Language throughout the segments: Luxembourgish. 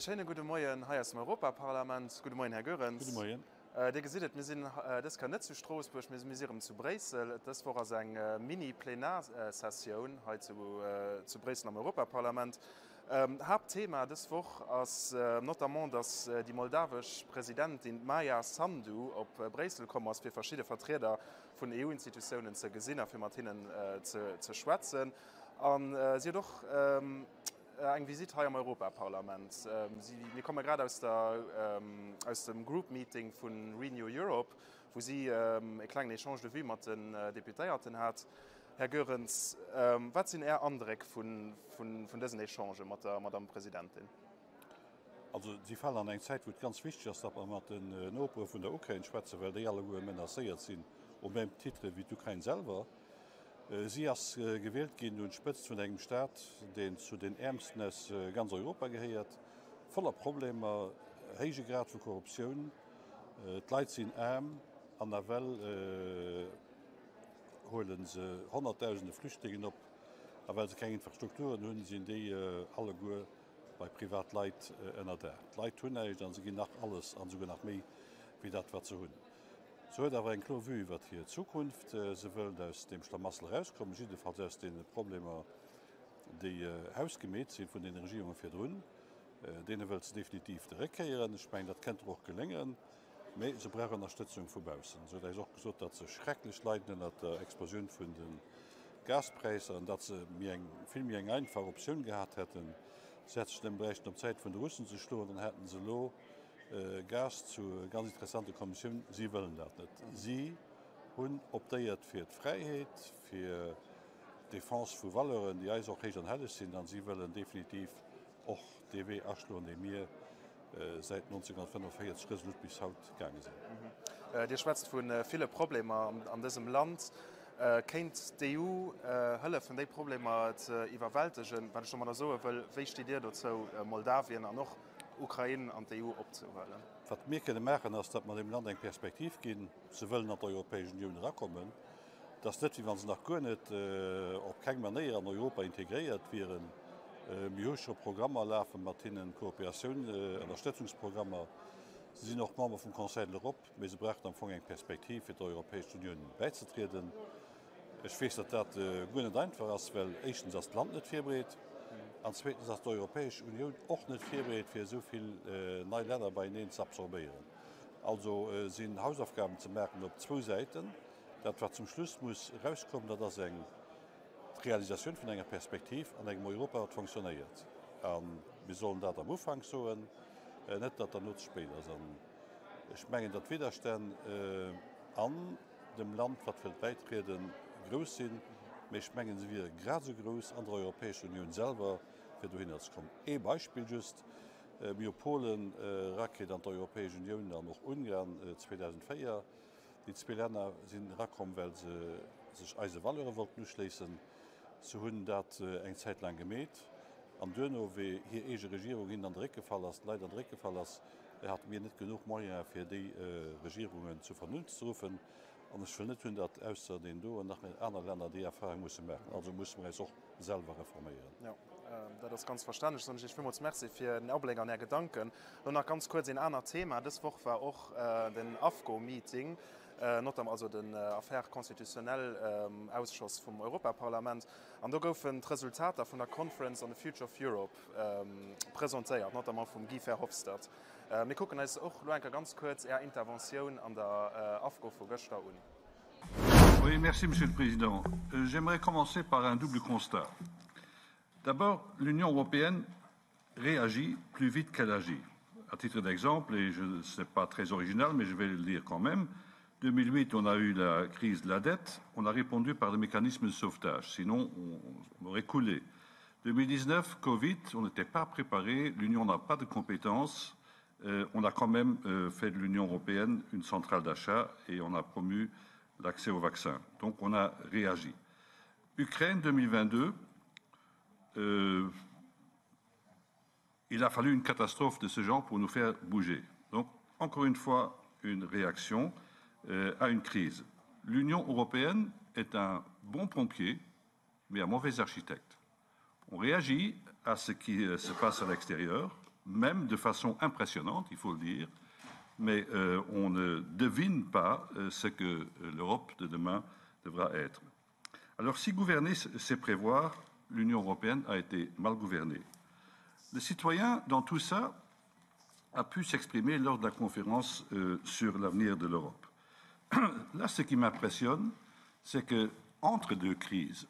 schéine gudde Moien hei aus dem Europaparlament. Gudde Moien, Här Goerens. Gudde Moien. Dir gesitt et, mir sinn dës Kéier net zu Stroossbuerg, mee mir si erëm zu Bréissel. Dës Woch ass eng Mini-Plenarsessioun hei zu Bréissel am Europaparlament. Haaptthema dës Woch ass notamment, datt déi moldawesch Presidentin Maia Sandu op Bréissel komm ass, fir verschidde Vertrieder vun EU-Institutiounen ze gesinn a fir mat hinnen ze schwätzen. A si huet och eng Visitt hei am Europaparlament. Mir komme grad aus der, aus dem Group Meeting vu Renew Europe, wou si e klengen Echange de vues mat den Deputéierten hat. Här Goerens, wat sinn Är Andréck vun dësen Echangë mat der Madamm Presidentin? Also, si falen an eng Zäit, wou et ganz wichteg ass, datt mer mat den Nopere vun der Ukrain schwätzen, well déi alleguer menacéiert sinn, au même titre wéi d'Ukrain selwer. Si ass gewielt ginn un d'Spëtzt vun engem Staat, deen zu den äermsten aus ganz Europa gehéiert, voller Problemer, héije Grad vu Korruptioun, d'Leit sinn aarm an nawell huele se honnertdausende Flüchtlingen op a well se keng Infrastrukturen hunn, sinn déi alleguer bei privat Leit ënnerdaach. D'Leit hunn näischt a se ginn nach alles an esouguer nach méi wéi dat wat se hunn. Se huet awer eng kloer Vue iwwert hir Zukunft. Se wëllt aus deem Schlamassel erauskommen, jiddefalls aus deene Problemer, déi hausgemeet sinn vun deene Regierunge virdrun. Deene wëllt se definitiv de Réck kéieren. Ech mengen, dat kënnt der och geléngen. Mee se brauch Ënnerstëtzung vu baussen. Se huet eis och gesot, datt se schrecklech leiden ënnert der Explosioun vun de Gaspräisser an datt se méi eng, vill méi eng einfach Optioun gehat hätten. Se hätt sech nëmme bräichten op d'Säit vun de Russen ze schloen, dann hätten se elo Gas zu ganz interessante Konditiounen. Si wëllen dat net. Si hunn optéiert fir d'Fräiheet, fir d'Defense vu Valeuren, déi eis och héich an helleg sinn, an si wëllen definitiv och dee Wee aschloen, dee mir säit 1945 resolut bis haut gaange sinn. Dir schwätzt vu ville Problemer an dësem Land. Kéint d'EU hëllefen, déi Problemer ze iwwerwältegen? Wat ech domadder soe wëll, Wéi steet Dir dozou, Moldawien an och Ukrain an d'EU opzehuelen? Wat mir kënne maachen, ass, datt mer deem Land eng Perspektiv ginn. Se wëllen an d'Europäesch Unioun erakommen. Et ass net, wéi wa se nach guer net op keng Manéier an Europa integréiert wieren. Mir hu scho Programmer lafe mat hinnen, Kooperatioun, Ënnerstëtzungsprogrammer. Se sinn och Member vum Conseil de l'Europe, mee se brauchen am Fong eng Perspektiv, fir der Europäescher Unioun bäizetrieden. Ech weess, datt dat guer net einfach ass, well éischtens ass d'Land net virbereet an zweetens ass d'Europäesch Unioun och net virbereet, fir esou vill nei Länner beieneen ze absorbéieren. Also sinn Hausaufgaben ze maachen op zwou Säiten. Dat, wat zum Schluss muss erauskommen, dat ass eng d'Realisatioun vun enger Perspektiv an engem Europa, wat fonctionnéiert. A mir sollen dat am Ufank soen, net datt derno ze spéit ass. An ech mengen, datt d'Widderstänn an dem Land, wat wëllt bäitrieden, grouss sinn, mä ech mengen, se wiere grad esou grouss an der Europäescher Unioun selwer, fir dohinner ze kommen. Ee Beispill just, Mir hu Polen erakritt an d'Europäesch Unioun an och Ungarn 2004. Déi zwee Länner sinn erakomm, well se sech eise Valeure wollten uschléissen. Se hunn dat eng Zäit laang gemeet an duerno, wéi hir eege Regierung hinnen an de Réck gefall ass, de Leit an de Réck gefall ass, hate mir net genuch Moyene fir déi Regierungen zur Vernunft ze ruffen. An ech wëll net hunn, datt ausser deenen doen nach aner Länner déi Erfahrung musse maachen. Also musse mer eis och selwer reforméieren. Jo, dat ass ganz verständlech. Soen ech Iech villmools Merci fir den Abléck an Är Gedanken. Elo nach ganz kuerz een anert Thema. Dës Woch war och den AFCO-Meeting, notam also den Affaires constitutionnelles Ausschoss vum Europaparlament. An do goufen d'Resultater vun der Conference on the Future of Europe presentéiert, notamment vum Guy Verhofstadt. Mir kucken eis och elo eng Kéier ganz kuerz Är Interventioun an der AFCO vu gëschter un. Oui, merci Monsieur le Président. Euh, j'aimerais commencer par un double constat. D'abord, l'Union européenne réagit plus vite qu'elle agit. À titre d'exemple, et je ce n'est pas très original, mais je vais le dire quand même, 2008, on a eu la crise de la dette, on a répondu par des mécanismes de sauvetage, sinon on, on aurait coulé. 2019, Covid, on n'était pas préparé, l'Union n'a pas de compétences, euh, on a quand même euh, fait de l'Union européenne une centrale d'achat et on a promu l'accès aux vaccins. Donc on a réagi. Ukraine 2022, euh, il a fallu une catastrophe de ce genre pour nous faire bouger. Donc encore une fois une réaction euh, à une crise. L'Union européenne est un bon pompier, mais un mauvais architecte. On réagit à ce qui euh, se passe à l'extérieur. même de façon impressionnante, il faut le dire, mais euh, on ne devine pas euh, ce que l'Europe de demain devra être. Alors si gouverner, c'est prévoir, l'Union européenne a été mal gouvernée. Le citoyen, dans tout ça, a pu s'exprimer lors de la conférence euh, sur l'avenir de l'Europe. Là, ce qui m'impressionne, c'est que entre deux crises,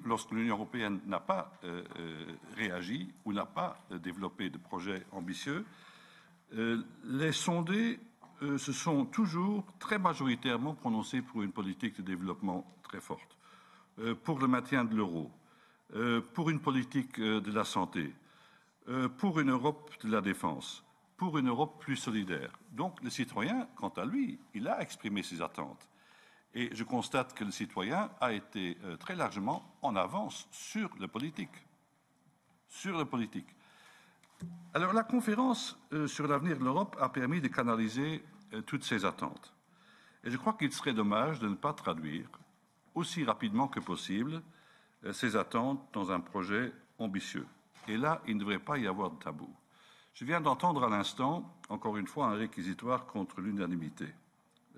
lorsque l'Union européenne n'a pas euh, euh, réagi ou n'a pas euh, développé de projets ambitieux, euh, les sondés euh, se sont toujours très majoritairement prononcés pour une politique de développement très forte, euh, pour le maintien de l'euro, euh, pour une politique euh, de la santé, euh, pour une Europe de la défense, pour une Europe plus solidaire. Donc le citoyen, quant à lui, il a exprimé ses attentes. Et je constate que le citoyen a été euh, très largement en avance sur le politique. Sur le politique. Alors la conférence euh, sur l'avenir de l'Europe a permis de canaliser euh, toutes ces attentes. Et je crois qu'il serait dommage de ne pas traduire aussi rapidement que possible euh, ces attentes dans un projet ambitieux. Et là, il ne devrait pas y avoir de tabou. Je viens d'entendre à l'instant, encore une fois, un réquisitoire contre l'unanimité,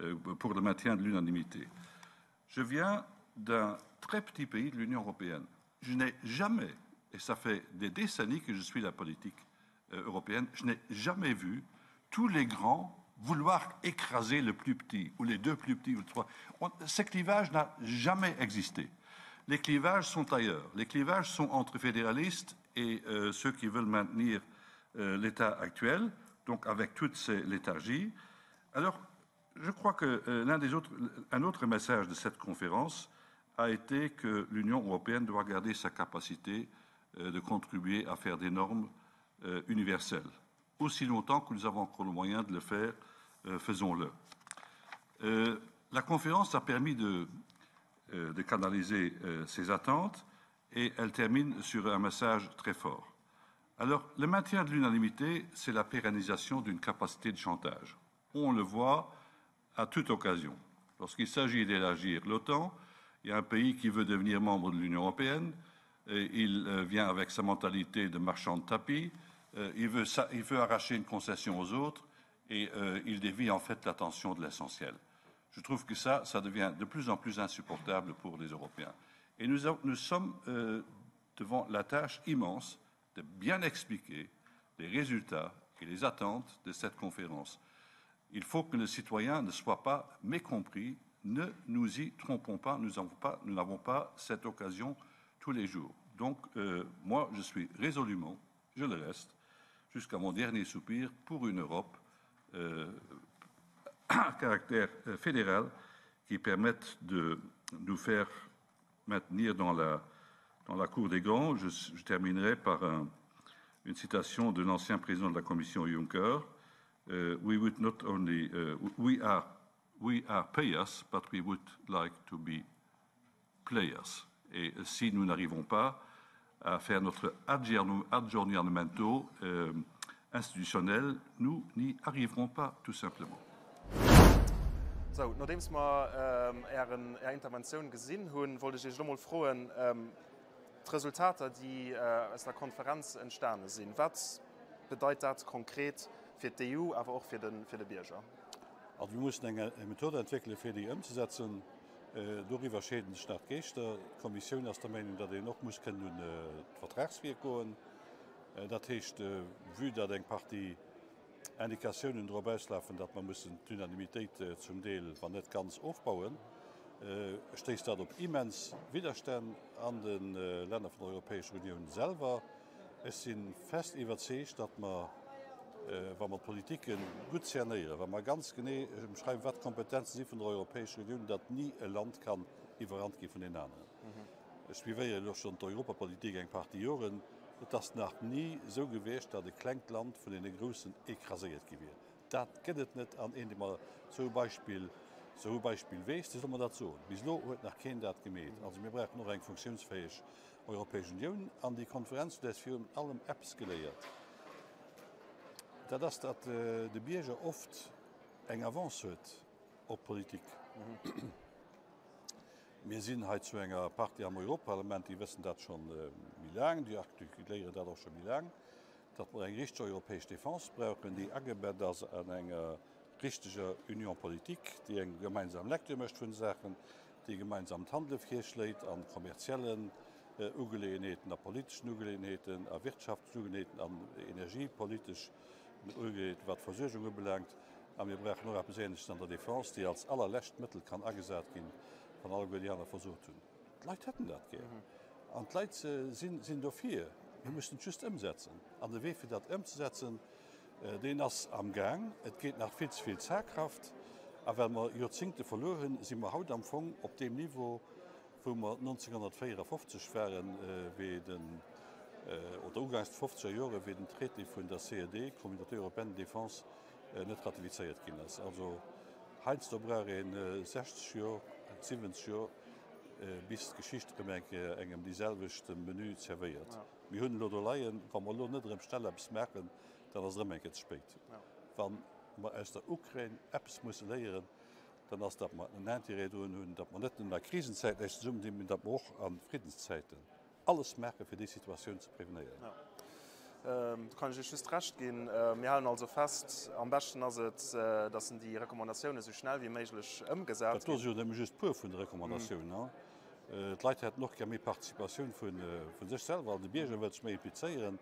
euh, pour le maintien de l'unanimité. Je viens d'un très petit pays de l'Union européenne. Je n'ai jamais, et ça fait des décennies que je suis la politique euh, européenne, je n'ai jamais vu tous les grands vouloir écraser le plus petit ou les deux plus petits ou le trois. On, ce clivage n'a jamais existé. Les clivages sont ailleurs. Les clivages sont entre fédéralistes et euh, ceux qui veulent maintenir euh, l'état actuel, donc avec toutes ces léthargies. Alors, je crois que euh, l'un des autres, un autre message de cette conférence a été que l'Union européenne doit garder sa capacité euh, de contribuer à faire des normes euh, universelles. Aussi longtemps que nous avons encore le moyen de le faire, euh, faisons-le. Euh, la conférence a permis de, euh, de canaliser euh, ces attentes et elle termine sur un message très fort. Alors, le maintien de l'unanimité, c'est la pérennisation d'une capacité de chantage. On le voit à toute occasion. Lorsqu'il s'agit d'élargir l'OTAN, il y a un pays qui veut devenir membre de l'Union européenne, et il euh, vient avec sa mentalité de marchand de tapis, euh, il veut, il veut arracher une concession aux autres et euh, il dévie en fait l'attention de l'essentiel. Je trouve que ça, ça devient de plus en plus insupportable pour les Européens. Et nous, nous sommes euh, devant la tâche immense de bien expliquer les résultats et les attentes de cette conférence. Il faut que le citoyen ne soit pas mécompris. Ne nous y trompons pas, nous n'avons pas, nous n'avons pas cette occasion tous les jours. Donc, euh, moi, je suis résolument, je le reste, jusqu'à mon dernier soupir pour une Europe euh, à caractère euh, fédéral qui permette de nous faire maintenir dans la, dans la cour des grands. Je, je terminerai par un, une citation de l'ancien président de la Commission Juncker. Uh, we would not only uh, we are we are payers, but we would like to be players. Et si nous n'arrivons pas à faire notre aggiornamento euh, institutionnel, nous n'y arriverons pas tout simplement. Sou, nodeems mer Ären, Är Interventioun gesinn hunn, wollt ech Iech elo mol froen, d'Resultater, déi aus der Konferenz entstane sinn, wat bedeit dat konkret fir d'EU, awer och fir de, fir de Bierger? Also mir mussen eng Method entwéckelen, fir déi ëmzesetzen. Doriwwer scheeden sech nach d'Geeschter. D'Kommissioun ass der Meinung, datt een och muss kënnen un d'Vertragswierk goen. Dat heescht, vue datt eng Partie Indikatiounen drop auslafen, datt mer mussen d'Unanimitéit zum Deel, wann net ganz, ofbauen, stéisst dat op immens Widderstänn an de Länner vun der Europäescher Unioun selwer. Ech si fest iwwerzeegt, datt mer, wa mer d'Politike gutt cernéieren, wa mer ganz genee ëmschreiwen, wat d'Kompetenze si vun der Europäescher Unioun, datt ni e Land kann iwwerrannt gi vun deenen aneren. Ech suivéieren elo schonn d'Europapolitik eng Partie Joren. Et ass nach ni esou gewiescht, datt e klengt Land vun deene Groussen écraséiert gi wier. Dat gëtt et net. An een, dee mer esou e Beispill, esou e Beispill weess, dee soll mer dat soen. Bis elo huet nach keen dat gemeet. Also mir brauchen och eng funktiounsfäeg Europäesch Unioun. An déi Konferenz huet eis virun allem eppes geléiert, dat ass, datt de Bierger oft eng Avance huet op d'Politik. Mir sinn hei zu enger Partie am Europaparlament, déi wëssen dat scho méi laang, déi artikuléieren dat och scho méi laang. Datt mer eng richteg europäesch Defense brauchen, déi agebett ass an enger richteger Union politique, déi eng gemeinsam Lecture mécht vun de Saachen, déi gemeinsamt Handele virschléit a kommerziellen Ugeleeënheeten, a politeschen Ugeleeënheeten, a wirtschaftlechen Ugeleeënheeten, an energiepolitesch Ugeleeënheeten, wat d'Versuergung ubelaangt. A mir brauchen och eppes Ähnleches an der Defense, déi als allerlescht Mëttel kann agesat ginn, wann alleguer déi aner versot hunn. D'Leit hätten dat gär an d'Leit sinn dofir. Mir mussen et just ëmsetzen. An de Wee fir dat ëmzesetzen, deen ass am Gaang. Et geet nach vill ze vill zaghaft. A well mer Joerzingte verluer hunn, si mer haut am Fong op deem Niveau, wou mer 1954 waren, wéi den, oder ugangs de fofzeger Jore wéi den Traité vun der CED, Communauté européenne de défense, net ratifizéiert ginn ass. Also heiansdo brauch ee 60 Jor, 70 Jor, bis d'Geschicht erëm eng Kéier engem déi selwecht Menü zerwéiert. Mir hunn elo do leien, wa mer elo net erëm schnell eppes maachen, dann ass et erëm eng Kéier ze spéit. Wa mer aus der Ukrain eppes musse léieren, dann ass, datt mer en Intérêt drun hunn, datt mer net nëmmen a Krisenzäiten eis zesummendinn, mee datt mer och a Friddenszäiten Alles maachen, fir déi Situatioun ze prevenéieren. Do kann ech Iech just Recht ginn. Mir halen also fest, am beschten ass et, dass déi Recommandatiounen esou schnell wéi méiglech ëmgesat ginn. Dat do si jo nëmme just puer vun de Recommandatiounen. D'Leit hätten och gär méi Participatioun vu sech selwer an de Bierger wëllt sech méi implizéieren.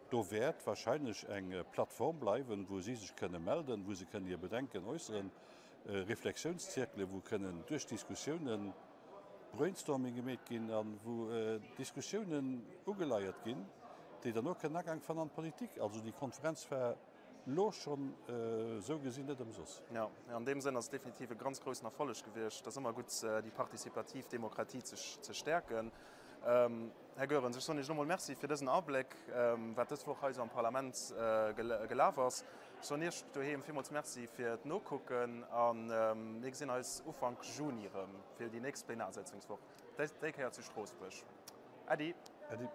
Do wäert wahrscheinlech eng Plattform bleiwen, wou si sech kënne melden, wou se kënnen hir Bedenken äusseren, Reflexiounszirkelen, wou kënnen duerch Diskussiounen Brainstorming gemeet ginn a wou Diskussiounen ugeleiert ginn, déi dann och kënnen Agang fannen an d'Politik. Also déi Konferenz war elo schonn esou gesinn net ëmsoss. Jo, an deem Sënn ass et definitiv e ganz groussen Erfolleg gewiescht. Et ass ëmmer gutt, déi participativ Demokratie ze stäerken. Här Goerens, ech soen Iech elo mol Merci fir dësen Abléck, wat dës Woch hei esou am Parlament gelaf ass. Ech soen Iech doheem villmools Merci fir d'Nokucken a mir gesinn eis Ufank Juni erëm fir déi nächst Plenarsitzungswoch, déi Kéier zu Stroossbuerg. Äddi. Äddi.